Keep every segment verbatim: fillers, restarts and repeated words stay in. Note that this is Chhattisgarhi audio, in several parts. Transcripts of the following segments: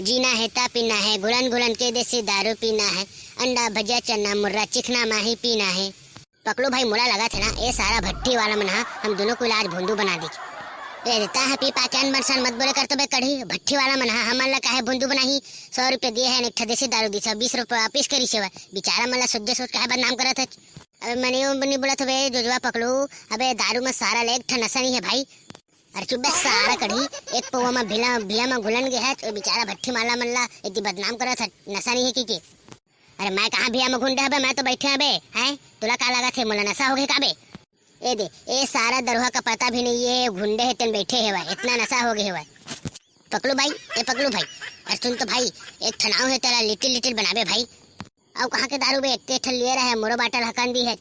जीना हे त पीना हे, घुलन घुलन के देसी दारू पीना हे, अंडा भजिया चना मुर्रा चिखना माही पीना हे। पकलू भाई, मोला लगथे ना, ए सारा भट्ठी वाला मन ह हम दूनों कोई ला आज भोंदू बना देही। ए, तैं ह पी पा के अनबन सन मत बोले कर तो बे कढ़ी, भट्ठी वाला मन ह हमन ला काहे भोंदू बनाही? सौ रुपया दिए हे, एक ठा देसी दारू दिस, बीस रुपया वापिस करिस हे। बिचारा मन ला सोझे सोझ काहे बदनाम करत हच? अबे मने ओ नी बोलत हवे जोजवा पकलू, अबे दारू म सारा ले एक ठा नशा नहीं है भाई। अरे चुप बे सारा कढ़ी, एक पौवा म भिला, बिया म घुलन गे हच, ओ बिचारा भट्ठी वाला मन ला इतनी बदनाम करत हच, नशा नहीं है कि के? अरे मैं कहाँ बिया म घुन डहबे, मैं तो बैठे हबे, हैं? तोला का लगथे मोला नशा होगे का बे? ए दे, ए सारा दरुहा का पता भी नहीं, ये घुंडे हे तेन बैठे हेवय, इतना नशा होगे हेवय। पकलू भाई, ए पकलू भाई, अरे सुन तो भाई, एक ठन अउ हे तेला लिटिल लिटिल बनाबे भाई। अउ कहाँ के दारू बे, एक ठन लिए रहे, मोरो बाटल हकन दी हे।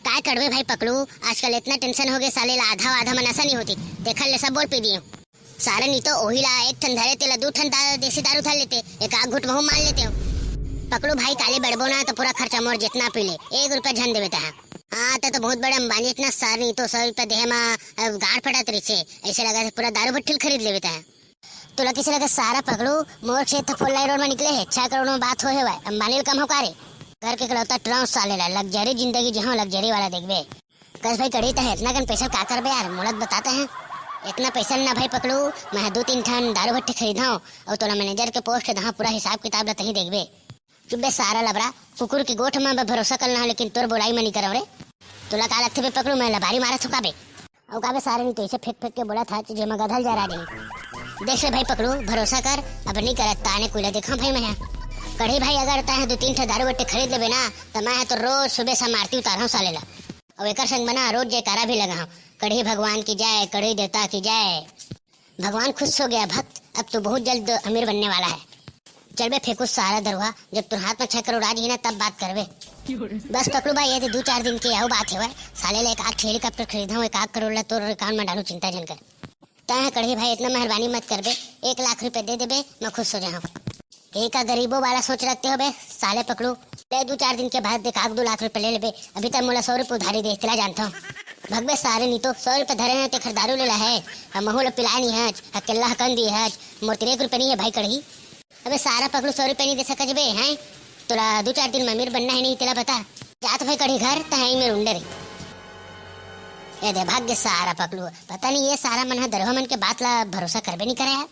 काय करबे भाई पकलू, आजकल इतना tension होगे साले ला, आधा आधा म नशा नहीं होती, देखल ले सब बोल पी दिए। सारे नी तो ओही ला एक ठन धरे, तेला दू ठन दा-, देसी दारू धर लेते, एक आध घुट महू मार लेते हो। पकलू भाई, काली बड़बो ना तो पूरा खर्चा मोर जितना पी ले, एक रुपया झन देवे तहा। हाँ, ते तो बहुत बड़े अंबानी इतना सारे नी तो सौ रुपया देहे मा, अ, गाड़ फटत रहिसे, ऐसे लगा से पूरा दारू भट्ठिल खरीद लेवे तहा। तोला किसे लगे सारा पकलू, मोर खेत फोर लाइन रोड में निकले है, छह करोड़ में बात होए हेवय, अंबानी ले कम हो का रे? घर के इकलौता टुरा साले ला, luxury जिंदगी जिहां luxury वाला देखबे। कस भाई कढ़ी, तहे इतना कन पैसा का करबे यार, मोला त बता तहे। इतना पैसा ना भाई पकलू, मैं दू तीन ठन दारू भट्टी खरीदहूं अउ तोला manager के post दहां, पूरा हिसाब किताब ला तही देखबे। चुप बे सारा लबरा, कुकुर के गोठ म भरोसा कर लेहूं, लेकिन तोर बोलाई म नी करंव रे। तोला का लगथे बे पकलू, मैं लबारी मारत हूं का बे? अउ का बे सारे नी तो ऐसे फेंक फेंक के बोलत हच जेमा गधल जरा जाही। देख ले भाई पकलू, भरोसा कर, अब नी करत ताने कुला देखा भाई मैं। कढ़ी भाई, अगर तहे दू तीन ठा दारू भट्टी खरीद लेबे ना, त मैं तो रोज सुबह शाम आरती उतारहूं साले ला। अउ एकर संग बना रोज जयकारा भी लगाहूं, कढ़ी भगवान की जय, कढ़ी देवता की जय। भगवान खुश हो गया भक्त, अब तू बहुत जल्द अमीर बनने वाला है। चल बे फेंकू सारा दरुहा, जब तोर हाथ में छह करोड़ आ जाही ना तब बात करबे। बस पकलू भाई, ये तो दू चार दिन के अउ बात हेवय, साले ला एक आध helicopter खरीदहूं, एक आध करोड़ ला तोर account में डालूं, चिंता झन कर। तैं कढ़ी भाई इतना मेहरबानी मत करबे, एक लाख रुपया दे देबे, मैं खुश हो जाहूं। एक गरीबों वाला सोच रखते हो बे साले पकलू। ले दू चार दिन के बाद एक आध दू लाख रुपया ले लेबे, अभी तक मोला सौ रुपया उधारी दे, तेला जानता हूं। भगबे सारे नी तो, सौ रुपया धरे हैं तेखर दारू लेला है, हम महू ला पिलाए नहीं हच, अकेला हकन दिए हच, मोर तीर एक रुपया नहीं है भाई कढ़ी। अबे सारा पकलू, सौ रुपया नहीं दे सकत बे, हैं? तोला दू चार दिन में अमीर बनना है नहीं, तेला बता। जात भाई कढ़ी घर, तहे मेर उंडे रही। ए दे भाग्य सारा पकलू, पता नहीं ये सारा मन ह दरुहा मन के बात ला भरोसा करबे नहीं करे यार।